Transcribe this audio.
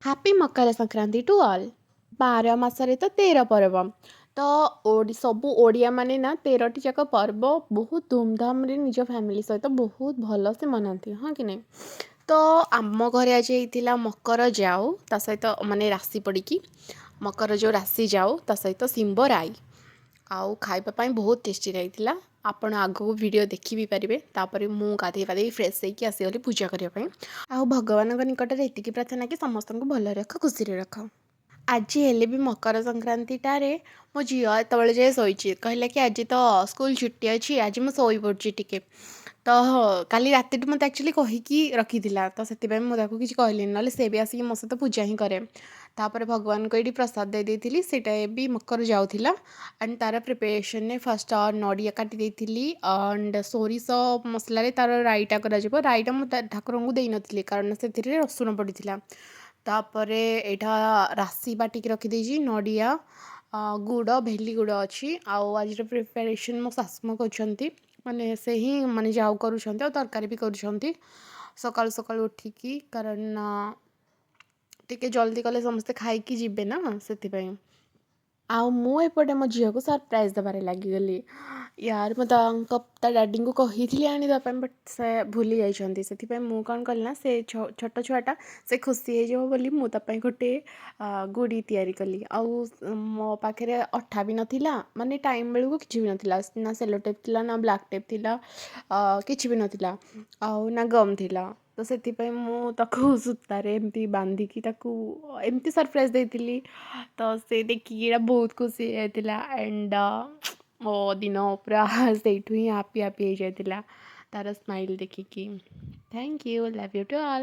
Happy Makar Sankranti to all. 12 ମାସରେ ତ 13 ପର୍ବ। ତ ସବୁ ଓଡ଼ିଆମାନେ ନା 13ଟି ଯାକ ପର୍ବ ବହୁତ ଧୁମଧାମରେ ନିଜ ଫ୍ୟାମିଲି ସହିତ ବହୁତ ଭଲସେ ମନାନ୍ତି, ହଁ କି ନାହିଁ? ତ ଆମ ଘରେ ଆଜି ହେଇଥିଲା ମକର ଯାଉ, ତା ସହିତ ମାନେ ରାଶି ପଡ଼ିକି ମକର ଯେଉଁ ରାଶି ଯାଉ, ତା ସହିତ ଶିମ୍ବ ରାଇ। ଆଉ ଖାଇବା ପାଇଁ ବହୁତ ଟେଷ୍ଟି ଲାଗିଥିଲା। ଆପଣ ଆଗକୁ ଭିଡ଼ିଓ ଦେଖି ବି ପାରିବେ। ତାପରେ ମୁଁ ଗାଧେଇ ପାଧେଇ ଫ୍ରେଶ୍ ହେଇକି ଆସିଗଲି ପୂଜା କରିବା ପାଇଁ। ଆଉ ଭଗବାନଙ୍କ ନିକଟରେ ଏତିକି ପ୍ରାର୍ଥନା କି ସମସ୍ତଙ୍କୁ ଭଲରେ ରଖ, ଖୁସିରେ ରଖ। ଆଜି ହେଲେ ବି ମକର ସଂକ୍ରାନ୍ତିଟାରେ ମୋ ଝିଅ ଏତେବେଳେ ଯାଏ ଶୋଇଛି। କହିଲା କି ଆଜି ତ ସ୍କୁଲ ଛୁଟି ଅଛି, ଆଜି ମୁଁ ଶୋଇପଡ଼ୁଛି ଟିକେ। ତ କାଲି ରାତିଠୁ ମୋତେ ଆକ୍ଚୁଆଲି କହିକି ରଖିଥିଲା, ତ ସେଥିପାଇଁ ମୁଁ ତାକୁ କିଛି କହିଲିନି, ନହେଲେ ସେ ବି ଆସିକି ମୋ ସହିତ ପୂଜା ହିଁ କରେ। ତାପରେ ଭଗବାନଙ୍କୁ ଏଇଠି ପ୍ରସାଦ ଦେଇ ଦେଇଥିଲି। ସେଇଟା ବି ମକର ଯାଉଥିଲା ଆଣ୍ଡ ତା'ର ପ୍ରିପାରେସନ୍ରେ ଫାଷ୍ଟ ନଡ଼ିଆ କାଟି ଦେଇଥିଲି ଆଣ୍ଡ ସୋରିଷ ମସଲାରେ ତା'ର ରାଇଟା କରାଯିବ। ରାଇଟା ମୁଁ ଠାକୁରଙ୍କୁ ଦେଇନଥିଲି, କାରଣ ସେଥିରେ ରସୁଣ ପଡ଼ିଥିଲା। ତାପରେ ଏଇଟା ରାଶି ବାଟିକି ରଖିଦେଇଛି, ନଡ଼ିଆ, ଗୁଡ଼, ଭେଲି ଗୁଡ଼ ଅଛି। ଆଉ ଆଜିର ପ୍ରିପାରେସନ୍ ମୋ ଶାଶୁ ମା କରୁଛନ୍ତି, ମାନେ ସେ ହିଁ ମାନେ ଯାଉ କରୁଛନ୍ତି ଆଉ ତରକାରୀ ବି କରୁଛନ୍ତି ସକାଳୁ ସକାଳୁ ଉଠିକି, କାରଣ ଟିକେ ଜଲ୍ଦି କଲେ ସମସ୍ତେ ଖାଇକି ଯିବେ ନା, ସେଥିପାଇଁ। ଆଉ ମୁଁ ଏପଟେ ମୋ ଝିଅକୁ ସରପ୍ରାଇଜ୍ ଦେବାରେ ଲାଗିଗଲି। ୟାର, ମୁଁ ତା ଡାଡ଼ିଙ୍କୁ କହିଥିଲି ଆଣିଦେବା ପାଇଁ, ବଟ୍ ସେ ଭୁଲି ଯାଇଛନ୍ତି। ସେଥିପାଇଁ ମୁଁ କ'ଣ କଲି ନା, ସେ ଛୋଟ ଛୁଆଟା, ସେ ଖୁସି ହେଇଯିବ ବୋଲି ମୁଁ ତା ପାଇଁ ଗୋଟେ ଗୁଡ଼ି ତିଆରି କଲି। ଆଉ ମୋ ପାଖରେ ଅଠା ବି ନଥିଲା, ମାନେ ଟାଇମ୍ ବେଳକୁ କିଛି ବି ନଥିଲା, ନା ସେଲୋ ଟେପ୍ ଥିଲା ନା ବ୍ଲାକ୍ ଟେପ୍ ଥିଲା, କିଛି ବି ନଥିଲା ଆଉ ନା ଗମ୍ ଥିଲା। ତ ସେଥିପାଇଁ ମୁଁ ତାକୁ ସୂତାରେ ଏମିତି ବାନ୍ଧିକି ତାକୁ ଏମିତି ସରପ୍ରାଇଜ୍ ଦେଇଥିଲି। ତ ସେ ଦେଖିକି ଏଇଟା ବହୁତ ଖୁସି ହେଇଯାଇଥିଲା ଆଣ୍ଡ ମୋ ଦିନ ପୁରା ସେଇଠୁ ହିଁ ହାପି ହାପି ହେଇଯାଇଥିଲା ତାର ସ୍ମାଇଲ୍ ଦେଖିକି। Thank you, love you to all.